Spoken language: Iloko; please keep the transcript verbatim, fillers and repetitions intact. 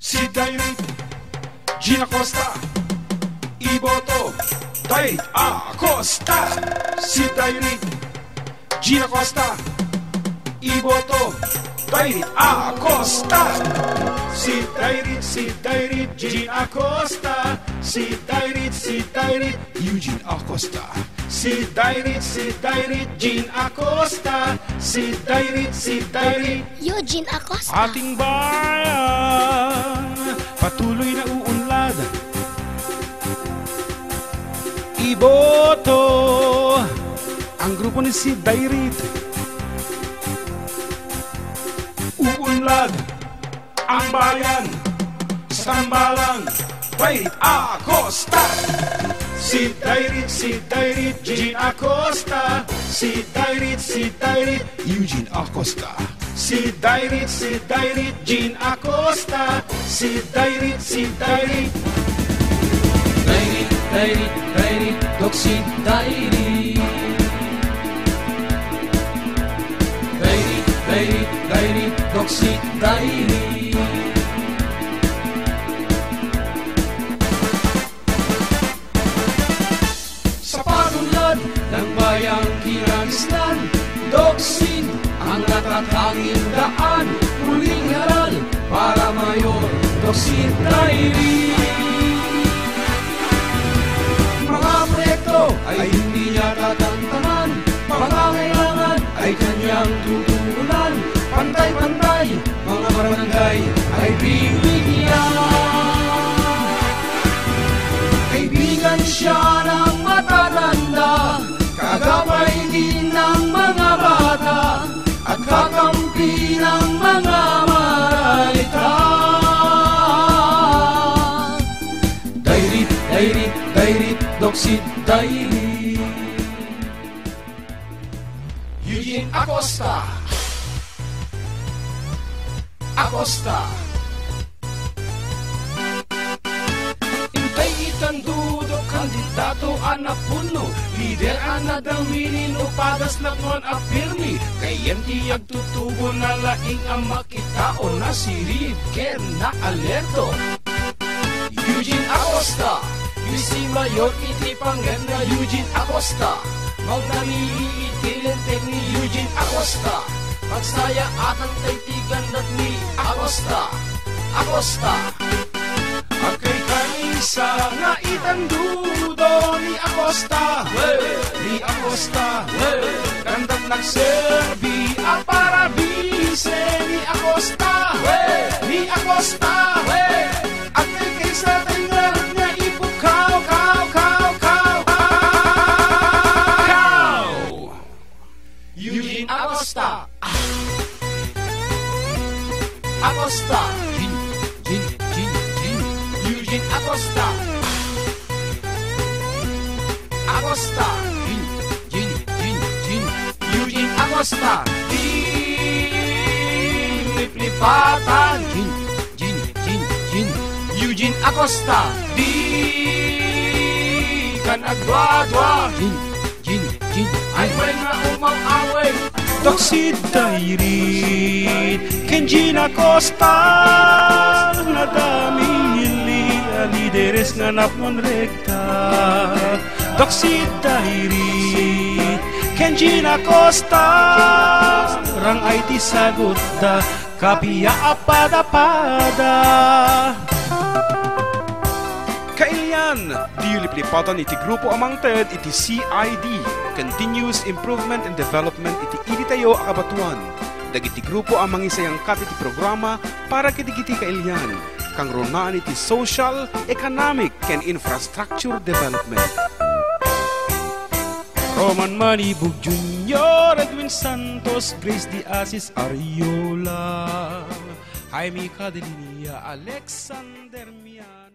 Sid Dairit, Jean Acosta, iboto, Dairit Acosta. Sid Dairit, Jean Acosta, iboto, Dairit Acosta. Sid Dairit, Sid Dairit, Jean Acosta. Sid Dairit, Sid Dairit, Eugene Acosta. Sid Dairit, Sid Dairit, Jean Acosta. Sid Dairit, Sid Dairit, Eugene Acosta. Ating bayan, patuloy na uunlad. Iboto ang grupo ni Sid Dairit. Uunlad ang bayan sa tambalang Dairit Acosta. Sid Dairit, Sid Dairit, Jean Acosta. Sid Dairit, Sid Dairit, Eugene Acosta. Sid Dairit, Sid Dairit, Jean Acosta. Sid Dairit, Sid Dairit. Dairit, Dairit, Dairit, Doc Sid Dairit. Dairit, Dairit, Dairit, Doc Sid Dairit. Sa pag-unlad ng bayang Kinagisnan, Doc Sid ang natatanging daan, uling aral para mayor, Doc Sid Dairit. Mga proyekto ay hindi niya tatantanan, pangangailangan ay kanyang tutugunan, pantay-pantay mga barangay ay bibigyan. Kaibigan siya ng matatanda, kaagapay din ng mga bata, at kakampi ng mga maralitang. Dairit, Dairit, Dairit, Doc Sid Dairit. Eugene Acosta. Acosta. Intay itan dudok, kandidato a napuno, lider a nadaminin, upadas napnon a pirmi, kayen ti agtutubo, nalaing a makitao, nasirib ken naalerto. Eugene Acosta, Vice Mayor iti panggepna Eugene Acosta, magnamili iti linteg ni Eugene Acosta, pagsayaatan tay ti gandat ni Acosta. Acosta. Agkaykaisa nga itan dudok ni Acosta, ni Acosta, gandat nagserbi a para bise ni Acosta, ni Acosta. Agkaykaisa tay ngarud nga ipukaw, kaw, kaw, kaw, kaw. Eugene Acosta. Acosta. Jean, Jean, Jean, Jean. Eugene Acosta. Acosta. Jean, Jean, Jean, Jean. Eugene Acosta. Di liplipatan. Jean, Jean, Jean, Jean. Eugene Acosta. Di kan agduadua. Jean, Jean, Jean, Jean. Ay, way nga umaw-away. Doc Sid Dairit ken Jean Acosta, nadamili a lideres nga napnon rekta. Doc Sid Dairit ken Jean Acosta, rang ay ti sagutda, kapia a pada-pada. Kailian, diyo liplipatan iti grupo a mangted iti C I D, Continuous Improvement and Development iti iditayo a kabatoan. Dagiti grupo a mangisayangkat iti programa para kadagiti kailian, kangrunaan iti social, economic, ken infrastructure development. Roman Manibog Junior, Edwin Santos, Grace de Asis Ariola, Jaime Cadelinia, Alexander Mian.